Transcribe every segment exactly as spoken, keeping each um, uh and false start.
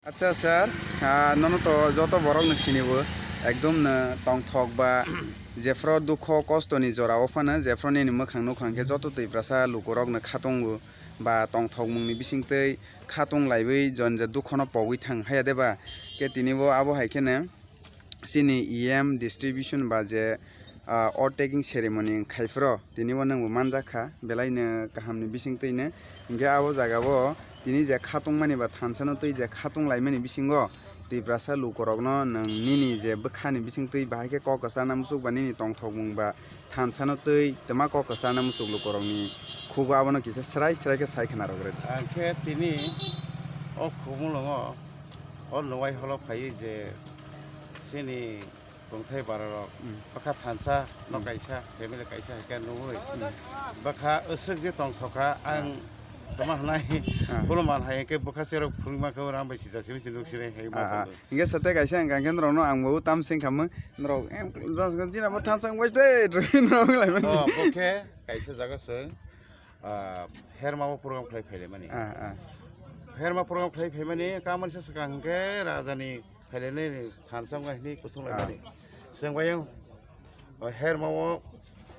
Acha sir, ah, nono to joto borok no sini bo, ekdom no tongthok ba, jephro dukho kosto ni jora o phano, jephro nini mwkhang nukha hwnkhe joto Tiprasa lukurok no khatung o ba tongthok mung ni bising twi khatung laiwi jon je dukho no pogwi thang haya de ba, khe tini bo abo hai kheno chini E M distribution ba je, ah, oath taking ceremony khai phro tini bo nwng bo manjak kha, belai no kaham ni bising twi no. Hwnkhe abo jaga o tini je khatung mani ba thansa no twi je khatung lai mani bisingo Tiprasa lukurok no nwng nini je bwkha ni bising twi bahai khe kok kwchar na muchuk ba nini tongthok mung ba thansa no twi twma kok kwchar na muchuk lukurok ni khugo abono kisa swrai swrai khe sai khna rw rw di. Ang khe tini o Khumulwngo o Nwai holo phaiwi je chini tongthai bararok, mm, bwkha thansa no, mm, kaisa, family kaisa hai khe nugwi, mm, bwkha aswk je tongthokha, ang, ah, tongma hwnai, ah, khulumani hai khe bwkha cherok phwrwngma khe rang bai sida simi se nuk sinai hai ma, ah, ah, tongwi. Hingke sate kaisa hingka hingke norok no ang bo tam sing khamung norok em jang jang jina bo thansa wng bai de norok lai mani. Oh, bo khe kaisa jaga se, ah, herma bo program khlai phaile mani. Ah, ah. Herma program khlai phaimani kamani sa swkang hingke raja ni phailene ni thansa wngkha hini kuthung lai mani. Ah. Chwng bai yang, o, herma o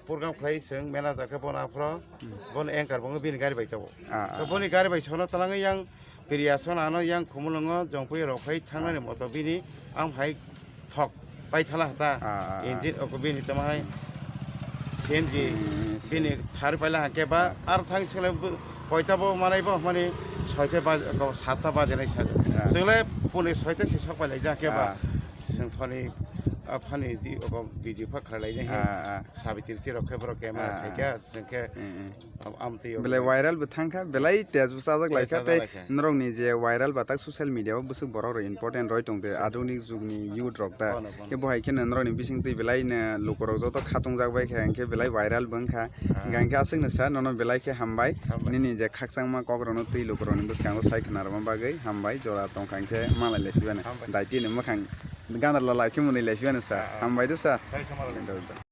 program khlai chwng manager khe bono aphro, hmm, bono anchor bo wngwi bini gari bai tongo. Ah, ah. To boni gari bai sono twlangwi yang Priya Sona no yang Khumulwngo jongpui rok phai thangnani, ah, moto bini ang hai thok pai thala hata. Ah, ah, ah. Engine oko bini tamo hai C N G, hmm, bini thar paila hake ba, ah, ar thang sele bu-, koita bo manai bo mani soita baj-, ko satta baje nai sago. Ah. Sele puni soita si sok pailai ja ke ba. Ah. Seng phani, ah, phani di oko video pha khalai nai. Ah, ah. Sabitri tiro khe borok camera, ah, khai kha, ah, seng khe, mm, mm, am, am twi belai viral bo thang kha, belai tej bo chajak lai kha, tej chajak tei lai kha. Norok ni je viral ba tak social media o bwswk borok rok important roi tong te, se, adhunik jug ni youth rok ta. Bono, bono. Khe bo hai khe norok ni bising twi belai no lukurok joto khatung jak bai kha, hingkhe belai viral bo wng kha. Ah. Hingkha hingkhe aswk no sa nono belai khe hambai. Hambai. Nini je khakchangma kok rok no twi lukurok ni bwskango sai khna rwma bagwi hambai, jora tong kha hingkhe malai lai phibani. Hambai. Daiti ni mwkhang gana la lai khe mwnwi lai phibani sa. Ah, ah. Hambai do sa. Sai sa malai lai. Do, do.